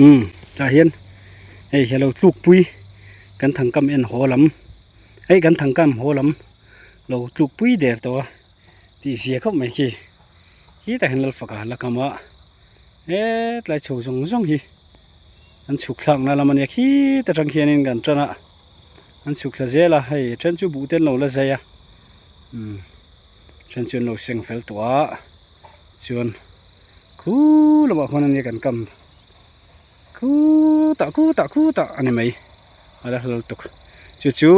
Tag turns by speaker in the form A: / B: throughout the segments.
A: Umm tah hian hei hi a lo tluk pui kan thangkam en haw lam hei kan thangkam haw lam lo tluk pui der tawh a tih zia khawp mai khi khitah hian lalfaka la kam a hetlai chho zawng zawng hi an chhuk thlak na lam a nia khita tang khianin kan tan a an chhuk thla zel a hei a then chu buh te an lo la zai a umm then chu an lo seng fel tawh a chuan khu lamah khuan ania kan kam khutah khutah khutah a ni mai a la hlal tuk chu chu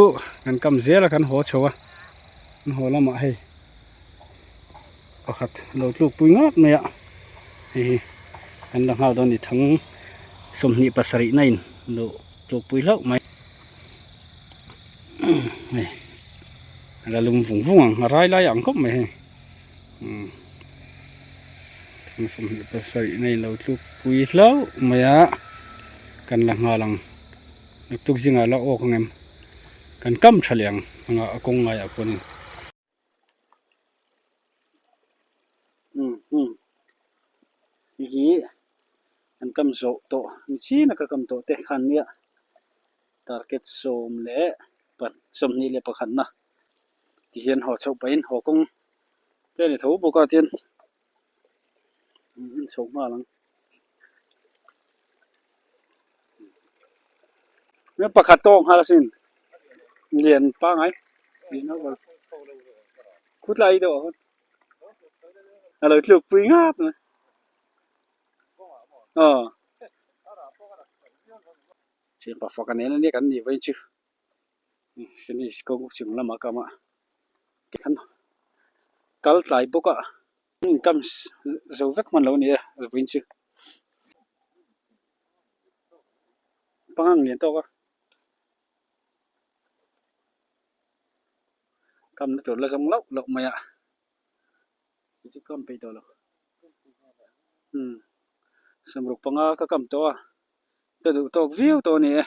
A: kan kam zel a kan haw chho a kan haw lamah hei pakhat lo tluk pui ngawt mai a hei hi kan la nghal dawn a ni thang 27 na in lo tluk pui hlauh mai hei a la lum vung vung ang a rai lai ang khawp mai hei. Thing 27 na in lo tluk pui hlauh mai a kan la nghal ang naktuk zingah la awk ang em kan kam tha leh ang anga a kawng ngaiah khuanin. Umm umm hei hi an kam zawh tawh ni chin a ka kam tawh te khan nia target sawm leh 21 na. Tihian haw chhoh pahin haw kawng te a ni tho bawk a tian an chho nghal ang. Pakhat tawk nghal asin lian pangai khutlai deuh ah khawn a lo tluk pui ngap mai aw thianpa faka nen ania kan nih vawiin chu. Finish kawng chung lamah kam a tikhan kal tlai bawk a income zo vek hman lo a ni e vawiin chu pangang lian tawk a kam na tur la zawng lauh lauh mai a chu kam peih tawh lo umm sawmruk panga ka kam tawh a ka duh tawk viau tawh a ni e.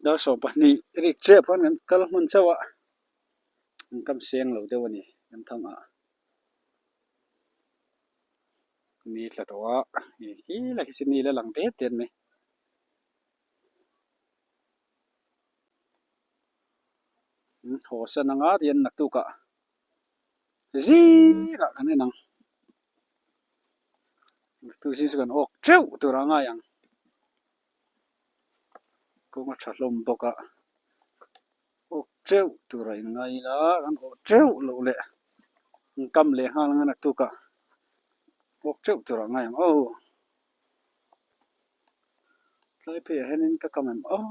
A: Dar 12 rik chiah pawn kan kal hman chauh a an kam seng lo deuh a ni kan thang ah ni tla tawh a hei khi lai khi chu ni la lang det det mai. Haw san anga tihian naktuk ah zingah kan en ang naktuk zing chu kan awk teuh tur a ngai ang. Kawng a tha hlawm bawk a awk teuh tur a inngai ila kan awh teuh loh leh an kam leh nghal ang a naktuk ah awk teuh tur a ngai ang aw tlai phei ah hianin ka kam em aw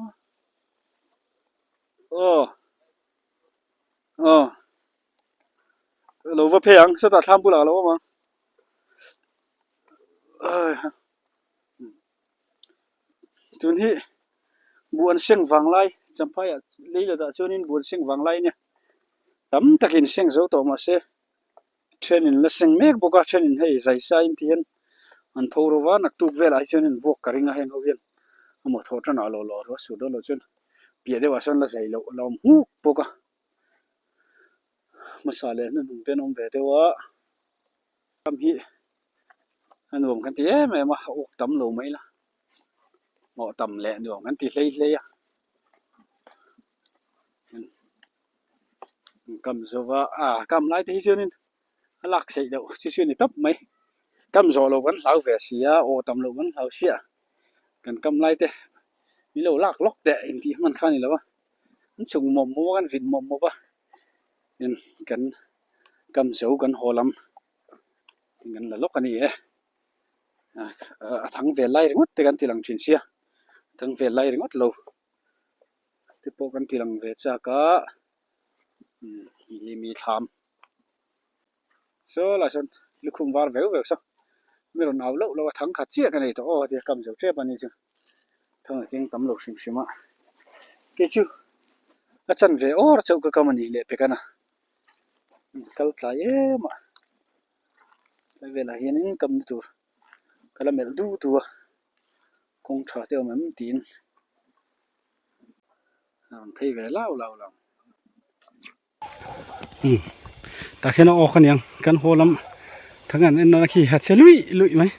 A: aw aw lo va phei ang sawtah thlam bulah a lo awm ang Tun hi buan seng vang lai champhai ah lei la dah chuanin buan seng vang lai a nia tam takin seng zo tawh mahse thenin la seng mek bawk a thenin hei zai sa in ti hian an pho ro va naktuk velah hi chuan an vuak ka ring a heng ho hian amaw thawh tan ah lawh lawh ruah sur dawn loh chuan piah deuh ah sawn la zai loh la awm nghuk bawk a hmasa leh hnuhnung te an awm ve deuh a ram hi. A nuam kan ti em em a, a uk tam lo mai la, ngawh tam leh nuam kan ti hlei hlei a, kam zova a kam lai te hi chuanin a lak theih loh chu chu a ni tawp mai, kam zawh loh kan hlau ve si a, aw tam loh kan hlau sia, kan kam lai te min lo lak lawk teh intih hman kha a ni lo a, an chhuk mawp mawp a kan vit mawp mawp a, tin kan kam zo kan haw lam. Tin kan la lawk a ni e a thang vel lai ringawt te kan ti lang thin sia a thang vel lai ringawt lo te pawh kan ti lang ve chak a umm hi mi thlam saw lai sawn lukhum var veu veu saw mi rawn au loh loh a thang khat chiah ka nei tawh aw tia kam zo tep a ni chu thang a keng tam lo hrim hrim a kei chu a chan ve awr chauh ka kam a nih leh pek a na. Kal tlai em a tlai velah hianin kamna tur ka la melh du du a kawng tha te a awm em tiin a rawn phei ve lau lau lo umm tah khian a awk aniang kan haw lam thang an en nana khi a che luih luih mai.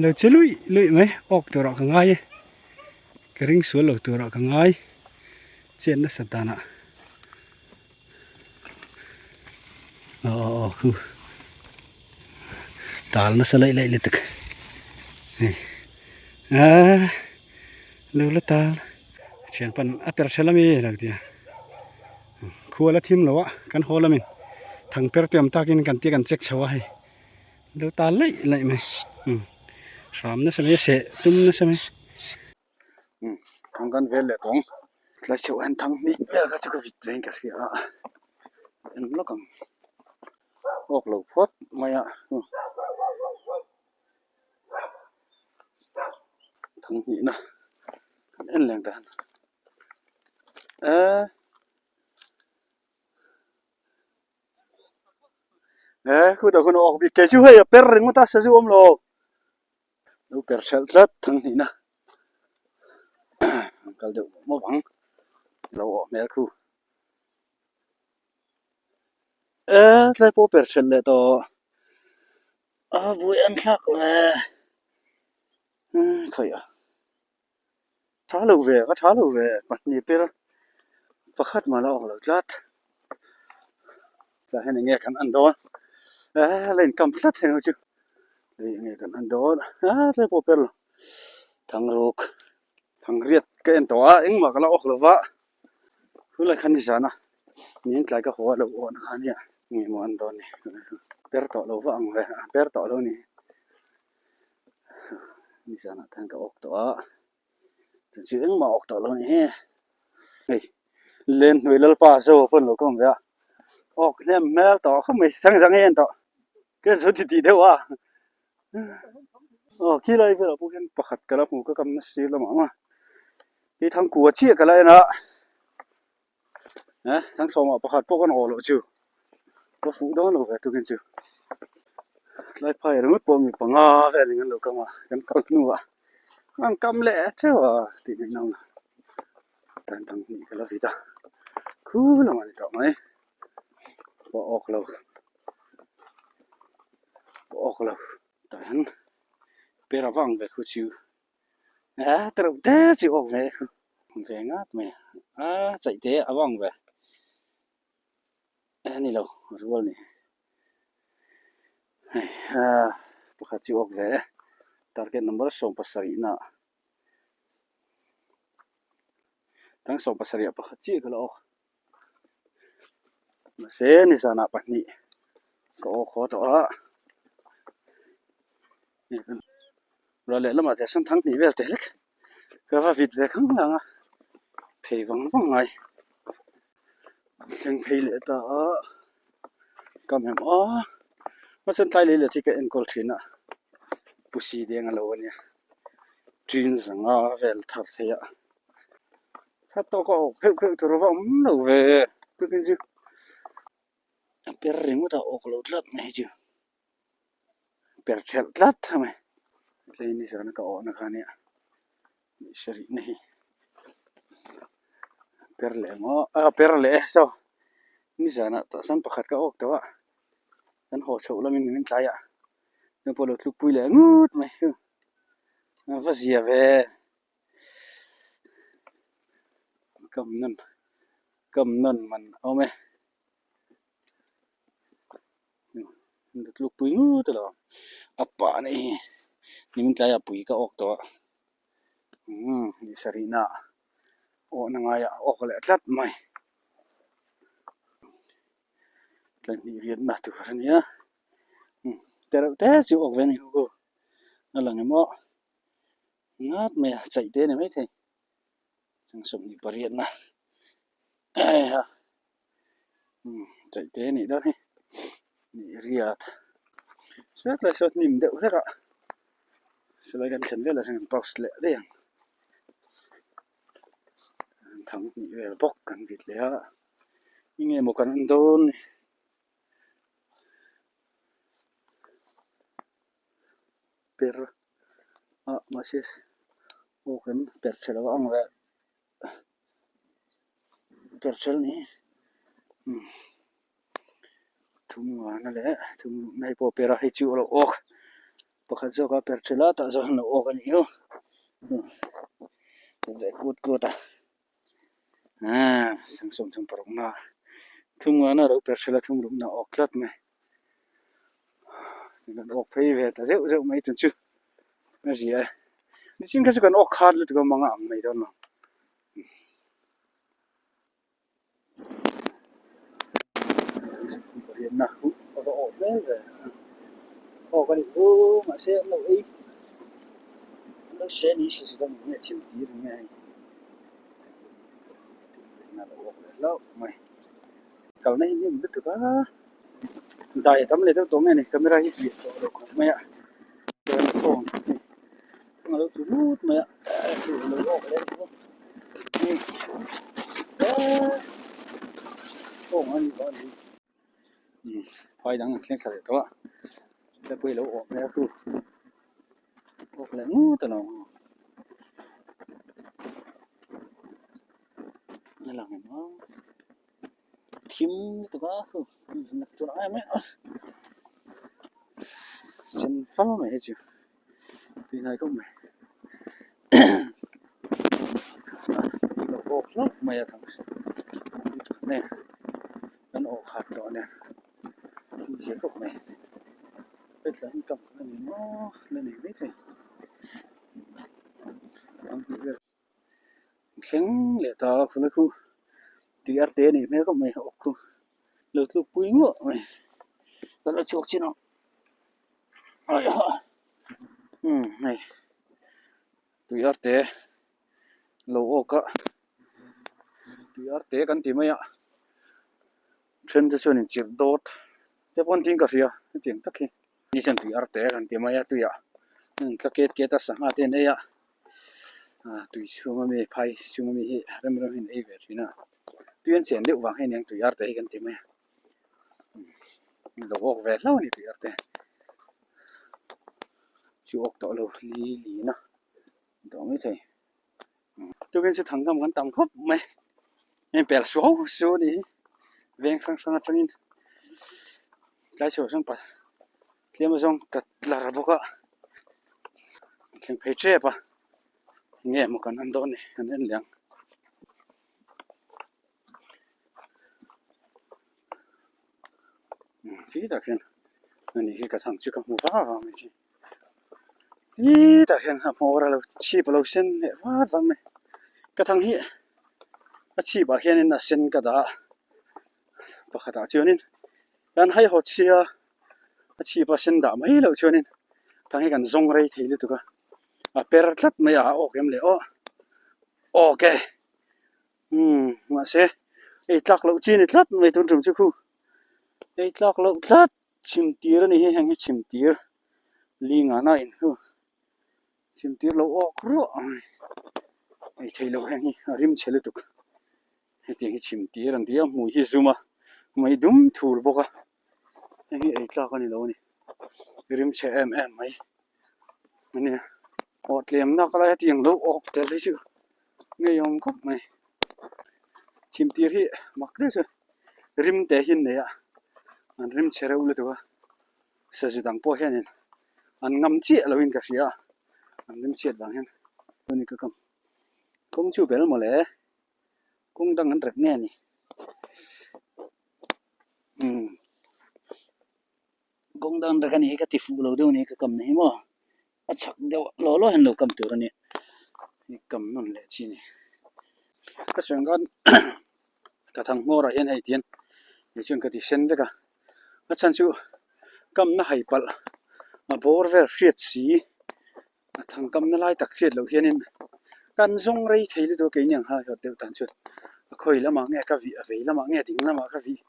A: Lo che luih luih mai awk turah ka ngai e ka ring sual lo turah ka ngai chet nasa danah aw aw aw khu tal nasa laih laih lutuk hei aaa lo la tal thian pan a per ṭha lami lo tia khua la thim lo a kan haw lamin thang per te awm takin kan tia kan check chho a hei. Lo ta laih laih mai umm hram nasa mai a seh tum nasa mai umm thang kan vel leh tawng tlai chhoh hian thang hnih vel kha chu ka vit vein ka hria a en lawk ang awk lo phawt mai a umm thang hnihna kan en leng ta eee. Eh khutah khuan a awk bik kei chu hei a per ringawt a sazu awm lo lo per hrelh tlat thang hnihna an kal deuh mawp mawp ang lo awh hmel khu eh tlai pawh per hrelh leh tawh a buai an thlak ve khawi a. Tha lo ve, ka tha lo ve, pahnih per pakhat mah la awk lo tlat. Tah hian eng nge kan en dawn eee la inkam tlat heng ho chu hei eng nge kan en dawn aa tlai pawh per lo thangruk thangriat ka en tawh a engmah ka la awk lo va tunlai khan nizan a niin tlai ka haw a lo awh na kha ania eng emaw an dawn ni per tawh lo va ang ve per tawh lo a ni. Nizanah te hian ka awk tawh a chu chu engmah awk tawh lo a ni hi hei len hnuai lalpa zo pawn lo ka awm ve a awk hnem hmel tawh khawp mai chang chang hi a en tawh ka en zo ti tih deuh a aw khilai velah pawh hian pakhat ka la hmu ka kam nasa sir lamah maw hei thangkua chiah ka la en a. Eh thang sawmah pakhat pawh kan awh loh chu ka fuh dawn lo ve tukin chu tlai phai ringawt pawh mi panga velin an lo kam a kan kal hnuah an kam leh teuh a tih mai nawm a tan thang hnih ka la vit a khu lamah a ni tawh mai pawh awk lo pawh awk lo tah hian per a vang ve khu chu. Ah te reuh te chi awk ve ve ngat mai a chaih te a vang ve a ni lo rual ni hei ah pakhat chu awk ve e target number 17 na tang 17 ah pakhat chiah ka la awk mahse nizanah pahnih ka awk haw tawh a. Ruah leh lamah te sawn thang hnih vel teh hlek ka va vit ve khang lang a phei vang vang ngai thleng phei leh ta a ka mem a hmasawn tlai lei leh chu ka enkawl thin a pusi deng a lo ania tin zanga vel thar thei a khat tawk a awk pheuh pheuh tur a va awm lo ve tukin chu a per ringawt a awk lo tlat mai hi chu. Per thelh tlat a ni tlai ni zan ka awh na kha nia sarih na hi per leh maw a per leh e saw nizanah tah sawn pakhat ka awk tawh a kan haw chhoh lamin min tlai a hei pawh lo tluk pui leh ngut mai a va zia ve kam nawn kam nawn man a awm e. Tluk pui ngut a lo a pah a nih hi nimin tlaiah pui ka awk tawh a umm ni sarih na awhna ngaiah a awk leh tlat mai tlai hnih riatna tur a nia umm te reuh te chu awk ve a ni ho a lang em aw ngat mai a chaih te a ni maithei. 28 na heiha chaih te anih dawn hi nih riat hriat lai sawn hnim deuh hlek a silai kan thlen velah chuan kan pause leh daih ang thang hnih vel bawk kan vit leh a eng nge maw kan en dawn ni. Per ah mahse aw kan per tha lo ang leh per ṭhel ni umm thum ngan a leh thum hei pawh per a hei chu a lo awk. Pakhat zawk a per thelh a tah zawk an lo awk a nih hi ve kut kut a aaa sangsawm chung paruk na thum ngana lo per thelh a thum ruk na awk tlat mai kan awk phei ve ta zeuh zeuh mai tun chu a zia e nichin kha chu kan awk khat lutuk a manga ang mai dawn lo. Pariatna huh a va awh hmel ve awk a ni hu mahse an lo ei an lo se ni si si dang nge chim tir nge hei a lo awk leh hlauh mai kalna hi hnim lutuk a dai a tam leh deuh tawh nge ni camera hi fiah tawh lo khawp mai a chuan a thawng hei thawng a lo tlu lut mai a a lo awk leh a ni maw. Phai dang an thleng thla leh tawh a tlai pawh hi a lo awh hmel chu awk leh ngawt a lo a lang em a thim lutuk a khu sen fal mai hi chu. Tui hnai khawp mai lo awk hlauh mai a thang nen kan awk hat tawh nen a zia khawp mai hetiang hi kam a ni maw la nei maithei thleng leh ta a khuna khu tui arte a nih hmel khawp mai a awk khu lo tluk pui nguah mai ka la chhuak chin ang. Umm hei tui arte lo awk a tui arte kan ti mai a then te chuan in chirh dawt te pawh an tiin ka hria hetiang tak hi ni chuan tui arte kan ti mai a tuiah an tla ket ket a sangha te an ei a ah tui chhung ami phai chhung ami hi rem rem hi an ei ve thin a tui an chen deuh vang hi aniang tui arte hi kan ti mai a. Lo awk ve hlauh a ni tih te chu awk tawh lo li lin a ni tawh maithei tukin chu thangkam kan tam khawp mai heng pel suau suau a nih hi veng hrang hrang atangin tlai chhuah sawn pa tlem azawng ka tlar bawk a thleng phei tep a enge maw kan han dawn ni kan en leh ang. Khi tak hian ani hi ka chhan chu ka hmu vak vak mai khi khi tak hian a hmawr a lo chhip a lo sen leh vat vak mai ka thang hi a chhip ah hianin a sen ka dah a pakhatah chuanin kan haihawt sia a chhip a sen dah mai loh chuanin thang hi kan zawng rei thei lutuk a a per tlat mai a a awk em leh aw awk e. Umm mahse ei tlak loh chi a ni tlat mai tun tum chu khu ei tlak loh tlat chhim tir a ni hi heng hi chhim tir li ngana in khu chhim tir lo awk ruah ang ei theih loh heng hi a rim chhe lutuk hetiang hi chhim tir an ti a hmui hi zum a hmui dum thur bawk a heng hi ei tlak a ni lo a ni rim chhe em em mai a nia aw tlem nak lai hetiang lo awk tel hi chu. Ngeiawm khawp mai chhim tir hi mak deuh chu rim te hi an nei a an rim chhe reuh lutuk a sazu dang pawh hianin an ngam chiah loin ka hria a an rim chhiat vang hian chuan ka kam kawng chu bel mawle kawng dang an rek nge a ni umm kawng dang an rek a ni hi ka ti fuh lo deuh a ni ka kam na hi maw. A chhak deuh law law hian lo kam tur a ni hei kam nawn leh chi a ni ka sawi ang khan ka thang hmawr ah hian hei tihian kei chuan ka ti sen vek a a chhan chu kamna hai palh a bawr vel hriat si a thang kamna lai tak hriat loh hianin kan zawng rei thei lutuk a keini ang haiawt deuh tan chuan a khawi lamah nge ka vih a vei lamah nge ding lamah ka vih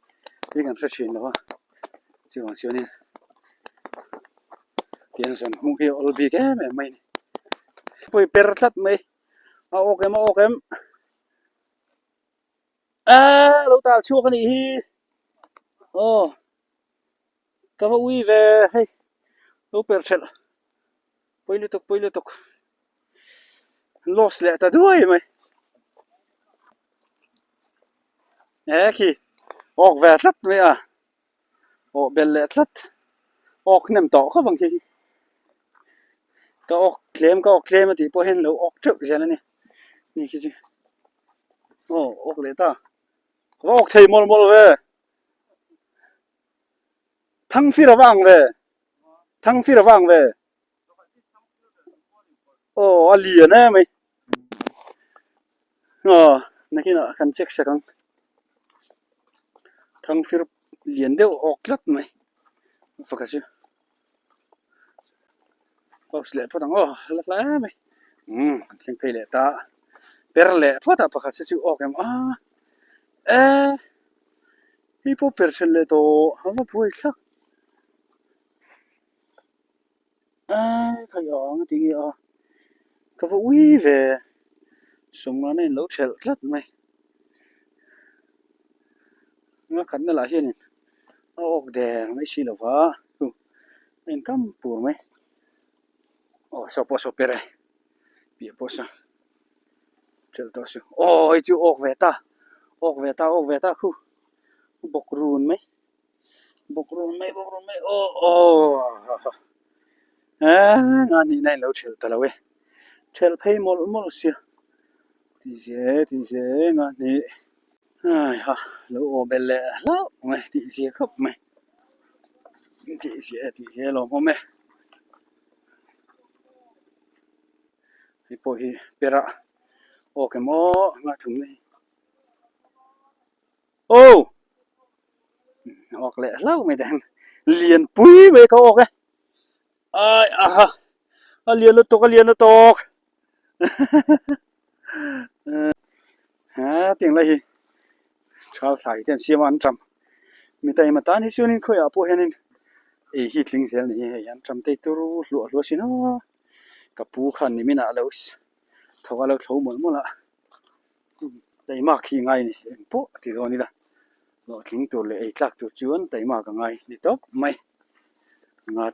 A: tih kan hre thin lo a chuvang chuanin. Tiang zawn hmuh hi a awl bik em em mai a ni. Pawi per tlat mai. A awk em a awk em. Aaa lo tal chhuak a nih hi. Aw ka va ui ve hei lo per thelh pawi lutuk pawi lutuk loss leh ta duai mai. He khi awk ve tlat mai a. Awh belh leh tlat awk hnem tawh khawp ang khi. Ka awk tlem ka awk tlem a tih pawh hian lo awk teuh zel a ni. Ni khi chu aw awk leh ta. Ka va awk thei mawlh mawlh ve. Thangfir a va ang ve. Thangfir a va ang ve. Aw a lian em mai. Aw nakinah kan check sak ang. Thangfir lian deuh awk tlat mai. Faka chu. Pause leh phawt ang aw la hla em mai. Umm kan thleng phei leh ta. Per leh phawt a pakhat se chu awk em a. Eh hei pawh per then leh tawh a va buai thlak. Eh kha i ang a ti nge a. Ka va ui ve. Sawmngan a inlo thelh tlat mai. Nga khatna lah hianin a awk der mai si lo va chu a inkam pur mai. Aw saw pawh saw per e piah pawh saw thelh tawh suh aw hei chu awk ve ta awk ve ta awk ve ta khu bawk run mai bawk run mai bawk run mai aw aw eh nga nihna in lo thelh ta lo e thelh phei mawlh mawlh sia tih zel tih zel nga hnih. Haiha lo aw belh leh hlauh mai tih zia khawp mai tih zia tih zia lawm awm e hei pawh hi perah awk emaw nga thum na hi aw awk leh hlauh mai tah hian lian pui mai ka awk e ai aha a lian lutuk a lian lutuk He tiang lai hi thal thlai te an siam a an ṭam mi taima tan hi chuanin khawiah pawh hianin ei hi tling zel a ni hei an ṭam te turu hluah hluah sin aw ka pu khan nimin ah a lo thawk a lo thlo mawlh mawlh a taimak hi ngai a ni eng pawh a ti dawn ila hlawhtling tur leh ei tlak tur chuan taimak a ngai ni tawp mai nga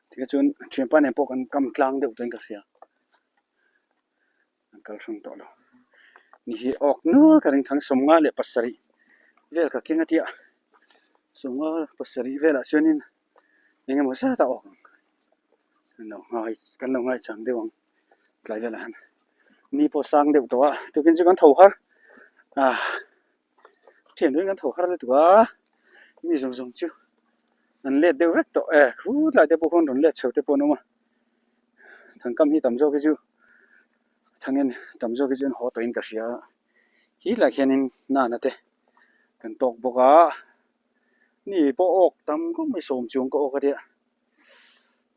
A: tikha chuan thianpa nen pawh kan kam tlang deuh tawhin ka hria. An kal hrang tawh lo. Ni hi awk nual ka ring thang 57 vel ka keng a tia. 57 velah chuanin eng emaw zat a awk ang. Kan lo ngai kan lo ngai chang deuh ang tlai velah hian. Ni pawh sang deuh tawh a tukin chu kan tho har ah thian turin kan tho har lutuk a mi zawng zawng chu an let deuh vek tawh e khutlai te pawh khawn rawn let chho te pawh an awm a. Thangkam hi tam zawk hi chu thangin tam zawk hi chu an haw tawhin ka hria a khi lai khianin nana te kan tawk bawk a ni pawh awk tam khawp mai sawm chuang ka awk a tia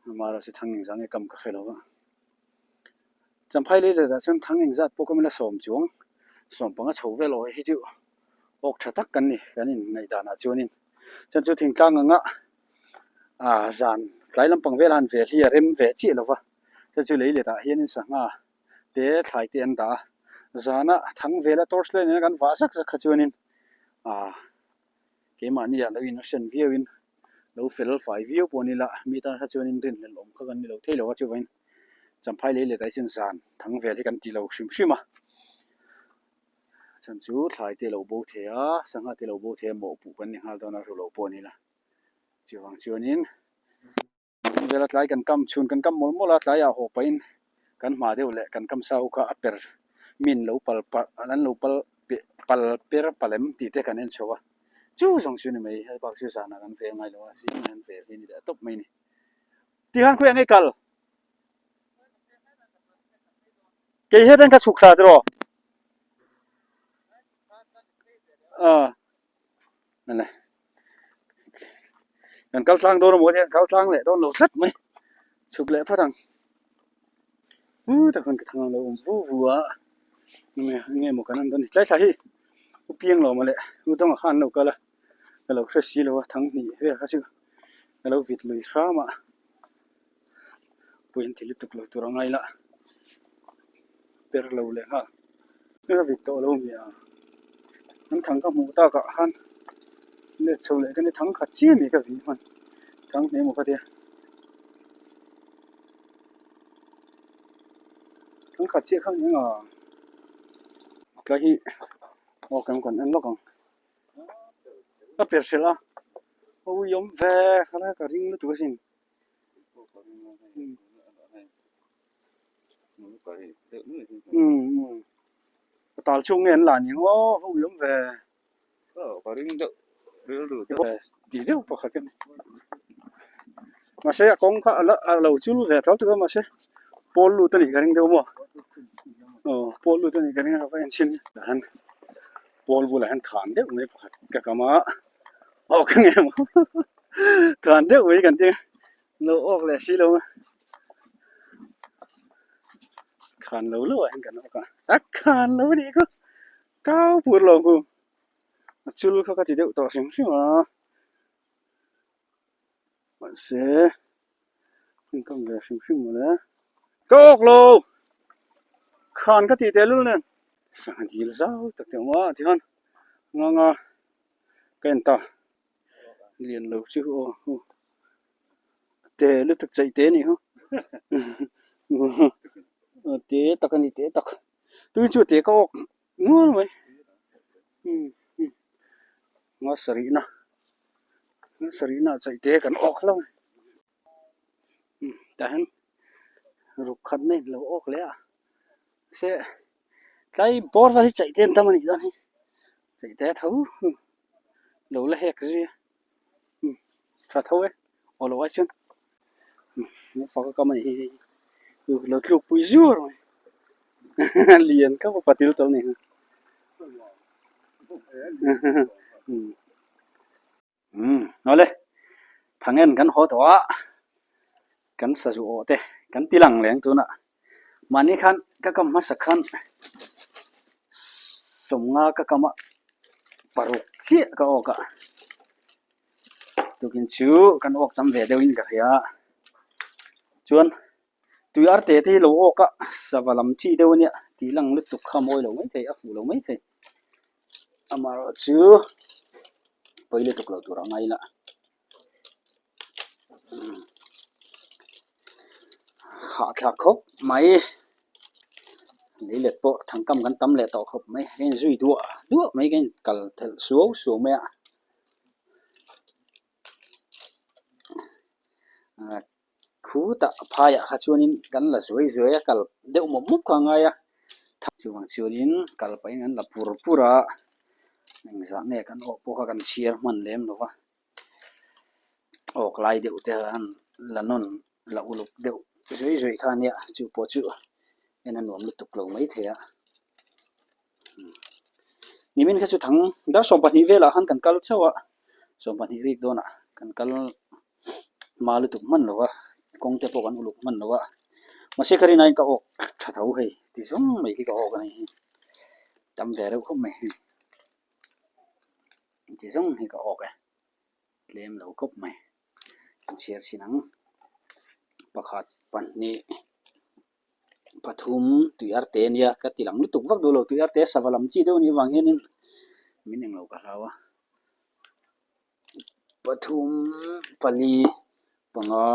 A: amaherawhchu thang engzah nge kam ka hre lo va champhai lei leh ah chuan thang engzat pawh ka mila sawm chuang sawm panga chho vel aw hi chu awk tha tak kan ni kan inngaihdan ah chuanin chuan chu thingtlang anga ah zan tlai lampang vel a han vel hi a rem ve chiah lo va chuan chu lei let ah hianin sangha te thlai te an dah a zana thang vela torch light nena kan vah zak zak kha chuanin ah keimahni ah lo innocent viau in lo fel fai viau pawh ni la mi tan kha chuanin rinhlelh awm kha kan ni lo thei lo a chuvangin champhai lei let ah hi chuan zan thang vel hi kan ti lo hrim hrim a. Chhan chu thlai te lo bo thei a, sangha te lo bo thei a mawhpuh kan ni nghal dawn a, ru lo pawh a ni la. Chuvang chuanin vela tlai kan kam chhun kan kam mawlh mawlh a, tlaiah haw pahin kan hma deuh leh kan kam sa ho kha a per min lo pal pal an lo pal pal per palem tih te kan en chho a. Chu zawng chu ni mai, hei bak chu zanah kan vel ngai lo a, zingah an vel hi a ni leh tawp mai a ni. Tikhan khawiah ngei kal? Kei hetan ka chhuk thla tiraw? Ah. Nale. Kan kal tlang dawn a maw hian kal tlang leh dawn lo tlat mai. Chhuk leh phawt ang. Hu tak khan ka thang ang lo awm vu vu a. Nge nge maw kan an dawn ni. Tlai thla hi u piang lo maw le. U dawngah khan an lo kal a. Ka lo hre si lo a thang hnih vel kha chu ka lo vit lui hram a. Pawh in ti lutuk lo tur a ngai lah per lo leh nghal ka vit tawh lo mi a an thang ka hmuh tak ah khan let chho leh ka ni thang khat chiah mai ka vih hman thang hne maw ka tia thang khat chiah kha ni ang a tlai hi aw kan kan en lawk ang ka per hrelh a awi awm ve kha lai ka ring lutuk asin. Umm a tal chhung nge an la ni ang aw va ui awm ve. Tih deuh pakhat a ni. Mahse a kawng kha a la a lo chul ve tho tho a mahse pawl lut a nih ka ring deuh maw aw pawl lut a nih ka ring a ka va en chhin tah hian pawl bulah hian khan deuh mai pakhat ka kam a aw ka nge maw khan deuh mai kan tia lo awk leh si lo a khan lo lo ah hian kan awk a a khan lo a nih kha kau pur lo ang ku a chul kha ka ti deuh tawh hrim hrim a. Mahse an kam ve hrim hrim mawle. Ka awk lo! Khan ka tih tehlul nen sangha dil zau tak te awm a tikhan nghanga ka en ta lian lo chu aw hu te lutuk chaih te anih hu te tak ani te tak tui chu te ka awk nual mai Nga sarihna nga sarihna ah chaih te kan awk hlauh a ni tah hian ruk khat na in lo awk leh a mahse tlai bawr vel hi chaih te an tam a nih dawn hi chaih te tho lo la hek zui a tha tho e aw lo ai chuan fak a kam a nih hi hei lo tluk pui zur mai lian khawp a patil tawh a ni umm awle thangen kan haw tawh a kan sazu awh te kan ti lang leng tunah mahni khan ka kam hmasa khan sawmnga ka kam a paruk chiah ka awk a tukin chu kan awk tam ve deuh in ka hria chuan tui arte te hi lo awk a sava lam chi deuh a nia tih lang lutuk kha a mawi lo maithei a fuh lo maithei amaherawhchu pawi lutuk loh tur a ngai la. Hahthlak khawp mai leilet pawh thangkam kan tam leh tawh khawp mai ka inzui duah duah mai ka inkal thelh suau suau mai a khutah phaiah kha chuanin kan la zuai zuai a kal deuh mawp mawp kha a ngai a chuvang chuanin kal pahin an la pur pur a engzah nge kan awh pawh kha kan chhiar hman lem lo va. Awk lai deuh te han la nawn la uluk deuh zui zui kha ania chu pawh chu en a nuam lutuk lo maithei a nimin kha chu thang dar 12 velah khan kan kal chauh a 12 rik dawnah kan kal hma lutuk hman lo a kawng te pawh kan uluk hman lo a mahse ka rin aiin ka awk tha tho hei ti zawng mai hi ka awk a ni hi tam ve reuh khawp mai hei. Ti zawng hi ka awk e, tlem lo khawp mai. An chhiar chhin ang, pakhat, pahnih, pathum, tui arte a nia, ka ti lang lutuk vak duh lo, tui arte sava lam chi deuh a nih avang hianin min englo ka hlau a. Pathum, pali, panga,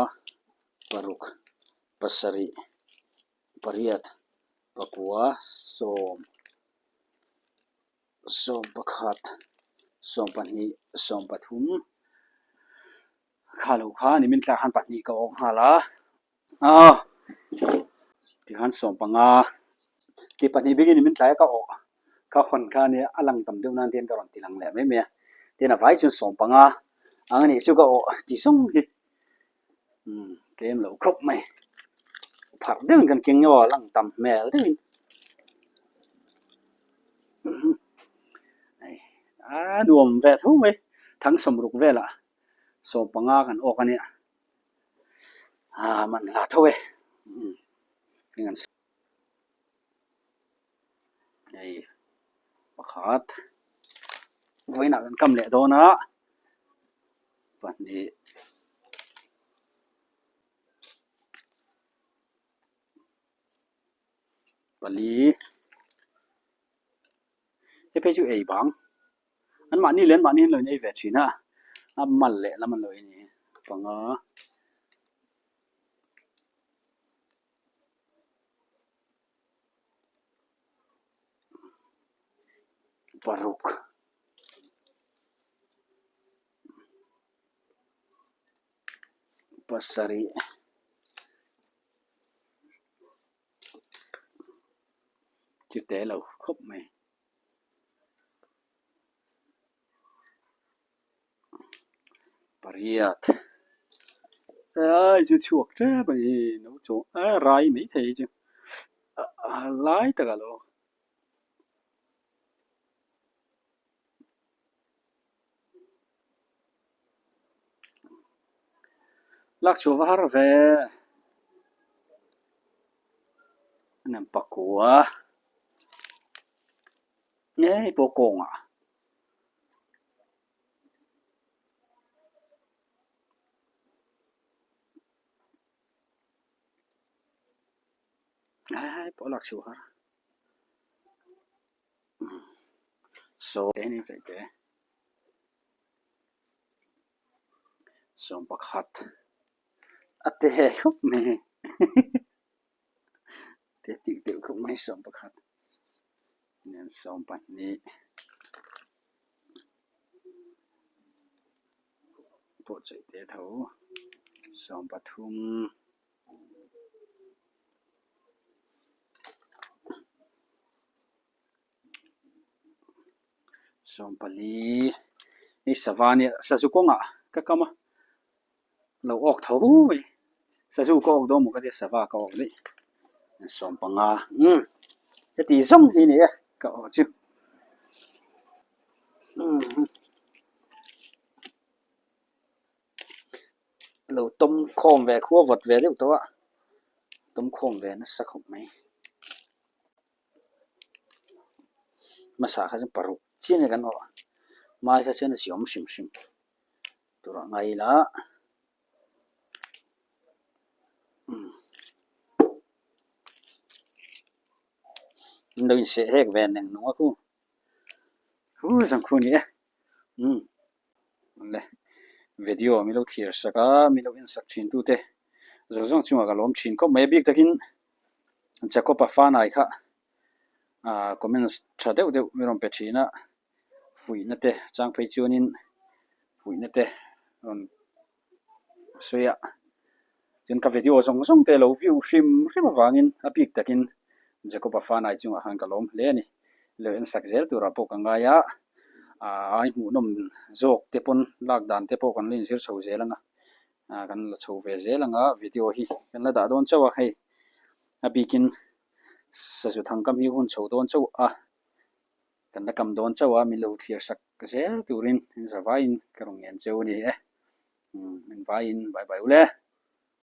A: paruk, pasarih, pariat, pakua, sawm. 11, 12, 13 kha lo kha ni min tlak khan pahnih ka awk nghal a aw tikhan 15 ti pahnih bikin ni min tlai a ka awh ka hawn kha ania a lang tam deuh nan te hian ka rawn ti lang leh mai mai a tin a vai chuan 15 ang anih chu ka awh ti zawng hi. Umm tlem lo khawp mai pharh deuhin kan keng emaw a lang tam hmel deuhin hei a nuam ve tho mai thang sawmruk velah 15 kan awk a nia ah man hla tho e umm hei pakhat vawiinah kan kam leh dawn a. pahnih pali hei phei chu ei bang an mahni leh an mahni an lo in ei ve thin a a mal leh lam an lo ei a ni panga. Paruk pasarih. Cute lo khawp mai. Pariat ai chu chhuak tep a ni no chuang a rai mai thei chu a lai takah lo. Lak chhuah va har ve nem pakua ngei pawh kawngah. Ai pawh lak chhuah har. Saw te ni chaih te. Sawm pakhat a te khawp mai te tih deuh khawp mai sawm pakhat nen sawm pahnih pawh chaih te tho sawm pathum. Sawmpali hei sava nia sazu kawngah ka kam a lo awk tho mai sazu ka awk dawn maw ka tia sava ka awk daih sawmpanga umm heti zawng hi a ni e ka awh chu umm. Lo tawm khawm ve khua vawt ve deuh tawh a tawm khawm ve nasa khawp mai. Hmasa kha chuan paruk chiah nge kan awh a hmai kha chuan a si awm hrim hrim tur ah ngai ila umm an lo inseh hek ve neng nung a khu khu zawng khu a ni e umm. Le video mi lo thlir sak a mi lo en sak thin tu te zawng zawng chungah ka lawm thin khawp mai a bik takin Jacob-a fanai kha ah comments tha deuh deuh mi rawn pe thin a fuihna te chang phei chuanin fuihna te rawn sawi a chuan ka video zawng zawng te lo view hrim hrim avangin a bik takin Jacob-a fanai chungah khan ka lawm hle a ni lo en sak zel turah pawh ka ngai a ah ai hmuhnawm zawk te pawn lak dan te pawh kan la inzir chho zel ang a ah kan la chho ve zel ang a video hi kan la dah dawn chauh a hei a bikin sazu thangkam hi hun chho dawn chauh a kan la kam dawn chauh a min lo thlir sak zel turin in zavaiin ka rawn ngen cheu a ni e. Umm engvaiin bye bye ule.